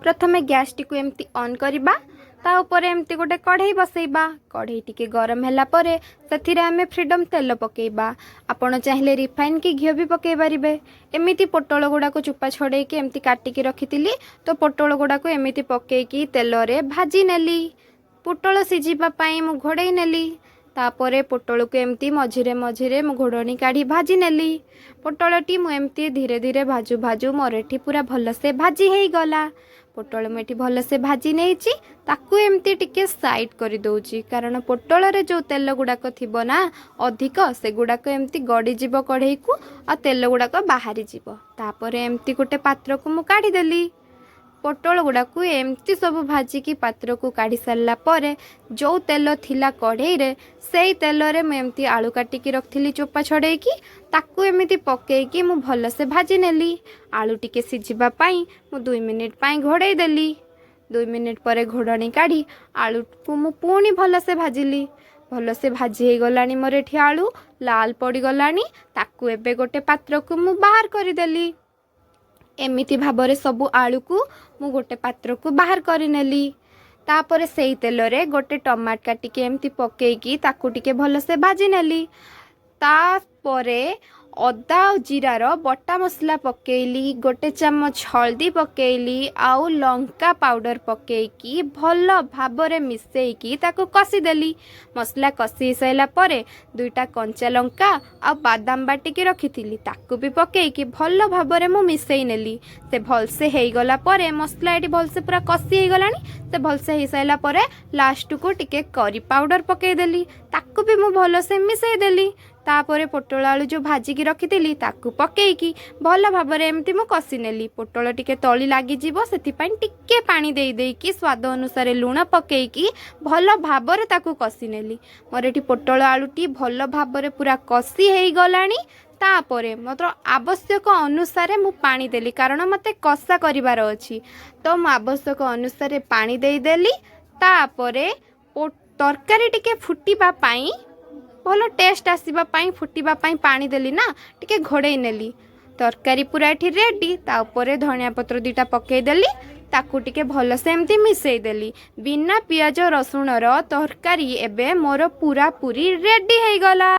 ପ୍ରଥମେ ଗ୍ୟାସଟିକୁ ଏମିତି ଅନ୍ କରିବା। ତା ଉପରେ ଏମିତି ଗୋଟେ କଢ଼େଇ ବସେଇବା। କଢ଼େଇ ଟିକେ ଗରମ ହେଲା ପରେ ସେଥିରେ ଆମେ ଫ୍ରିଡ଼ମ୍ ତେଲ ପକେଇବା। ଆପଣ ଚାହିଁଲେ ରିଫାଇନ୍ କି ଘିଅ ବି ପକେଇ ପାରିବେ। ଏମିତି ପୋଟଳ ଗୁଡ଼ାକୁ ଚୋପା ଛଡ଼େଇକି ଏମିତି କାଟିକି ରଖିଥିଲି, ତ ପୋଟଳ ଗୁଡ଼ାକୁ ଏମିତି ପକେଇକି ତେଲରେ ଭାଜି ନେଲି। ପୋଟଳ ସିଝିବା ପାଇଁ ମୁଁ ଘୋଡ଼େଇ ନେଲି। ତାପରେ ପୋଟଳକୁ ଏମିତି ମଝିରେ ମଝିରେ ମୁଁ ଘୋଡ଼ଣୀ କାଢ଼ି ଭାଜି ନେଲି। ପୋଟଳଟି ମୁଁ ଏମିତି ଧୀରେ ଧୀରେ ଭାଜୁ ଭାଜୁ ମୋର ଏଠି ପୁରା ଭଲସେ ଭାଜି ହେଇଗଲା। ପୋଟଳ ମୁଁ ଏଠି ଭଲସେ ଭାଜି ନେଇଛି। ତାକୁ ଏମିତି ଟିକେ ସାଇଡ଼୍ କରିଦେଉଛି, କାରଣ ପୋଟଳରେ ଯେଉଁ ତେଲ ଗୁଡ଼ାକ ଥିବ ନା ଅଧିକ, ସେଗୁଡ଼ାକ ଏମିତି ଗଡ଼ିଯିବ କଢ଼େଇକୁ ଆଉ ତେଲ ଗୁଡ଼ାକ ବାହାରିଯିବ। ତାପରେ ଏମିତି ଗୋଟେ ପାତ୍ରକୁ ମୁଁ କାଢ଼ିଦେଲି। ପୋଟଳ ଗୁଡ଼ାକୁ ଏମିତି ସବୁ ଭାଜିକି ପାତ୍ରକୁ କାଢ଼ି ସାରିଲା ପରେ, ଯେଉଁ ତେଲ ଥିଲା କଢ଼େଇରେ, ସେଇ ତେଲରେ ମୁଁ ଏମିତି ଆଳୁ କାଟିକି ରଖିଥିଲି ଚୋପା ଛଡ଼େଇକି, ତାକୁ ଏମିତି ପକେଇକି ମୁଁ ଭଲସେ ଭାଜି ନେଲି। ଆଳୁ ଟିକେ ସିଝିବା ପାଇଁ ମୁଁ 2 ମିନିଟ୍ ପାଇଁ ଘୋଡ଼େଇ ଦେଲି। 2 ମିନିଟ୍ ପରେ ଘୋଡ଼ଣୀ କାଢ଼ି ଆଳୁକୁ ମୁଁ ପୁଣି ଭଲସେ ଭାଜିଲି। ଭଲସେ ଭାଜି ହେଇଗଲାଣି ମୋର ଏଠି, ଆଳୁ ଲାଲ ପଡ଼ିଗଲାଣି। ତାକୁ ଏବେ ଗୋଟେ ପାତ୍ରକୁ ମୁଁ ବାହାର କରିଦେଲି। ଏମିତି ଭାବରେ ସବୁ ଆଳୁକୁ ମୁଁ ଗୋଟେ ପାତ୍ରକୁ ବାହାର କରିନେଲି। ତାପରେ ସେଇ ତେଲରେ ଗୋଟେ ଟମାଟ କାଟିକି ଏମିତି ପକେଇକି ତାକୁ ଟିକେ ଭଲସେ ଭାଜି ନେଲି। ତାପରେ ଅଦା ଆଉ ଜିରାର ବଟା ମସଲା ପକେଇଲି, ଗୋଟେ ଚାମଚ ହଳଦୀ ପକେଇଲି ଆଉ ଲଙ୍କା ପାଉଡ଼ର ପକେଇକି ଭଲ ଭାବରେ ମିଶେଇକି ତାକୁ କଷିଦେଲି। ମସଲା କଷି ହେଇସାରିଲା ପରେ ଦୁଇଟା କଞ୍ଚା ଲଙ୍କା ଆଉ ବାଦାମ ବାଟିକି ରଖିଥିଲି, ତାକୁ ବି ପକେଇକି ଭଲ ଭାବରେ ମୁଁ ମିଶେଇ ନେଲି। ସେ ଭଲସେ ହେଇଗଲା ପରେ, ମସଲା ଏଠି ଭଲସେ ପୁରା କଷି ହେଇଗଲାଣି। ସେ ଭଲସେ ହେଇସାରିଲା ପରେ ଲାଷ୍ଟକୁ ଟିକେ କରି ପାଉଡ଼ର ପକେଇଦେଲି। ତାକୁ ବି ମୁଁ ଭଲସେ ମିଶେଇ ଦେଲି। ତାପରେ ପୋଟଳ ଆଳୁ ଯେଉଁ ଭାଜିକି ରଖିଥିଲି, ତାକୁ ପକେଇକି ଭଲ ଭାବରେ ଏମିତି ମୁଁ କଷି ନେଲି। ପୋଟଳ ଟିକେ ତଳି ଲାଗିଯିବ, ସେଥିପାଇଁ ଟିକେ ପାଣି ଦେଇ ଦେଇକି ସ୍ୱାଦ ଅନୁସାରେ ଲୁଣ ପକେଇକି ଭଲ ଭାବରେ ତାକୁ କଷି ନେଲି। ମୋର ଏଠି ପୋଟଳ ଆଳୁଟି ଭଲ ଭାବରେ ପୁରା କଷି ହେଇଗଲାଣି। ତାପରେ ମୋର ଆବଶ୍ୟକ ଅନୁସାରେ ମୁଁ ପାଣି ଦେଲି, କାରଣ ମୋତେ କଷା କରିବାର ଅଛି। ତ ମୁଁ ଆବଶ୍ୟକ ଅନୁସାରେ ପାଣି ଦେଇଦେଲି। ତାପରେ ତରକାରୀ ଟିକେ ଫୁଟିବା ପାଇଁ, ଭଲ ଟେଷ୍ଟ ଆସିବା ପାଇଁ, ଫୁଟିବା ପାଇଁ ପାଣି ଦେଲି ନା, ଟିକେ ଘୋଡ଼େଇ ନେଲି। ତରକାରୀ ପୁରା ଏଠି ରେଡ଼ି। ତା ଉପରେ ଧନିଆ ପତ୍ର ଦୁଇଟା ପକେଇଦେଲି। ତାକୁ ଟିକେ ଭଲସେ ଏମିତି ମିଶେଇ ଦେଲି। ବିନା ପିଆଜ ରସୁଣର ତରକାରୀ ଏବେ ମୋର ପୁରାପୁରି ରେଡ଼ି ହେଇଗଲା।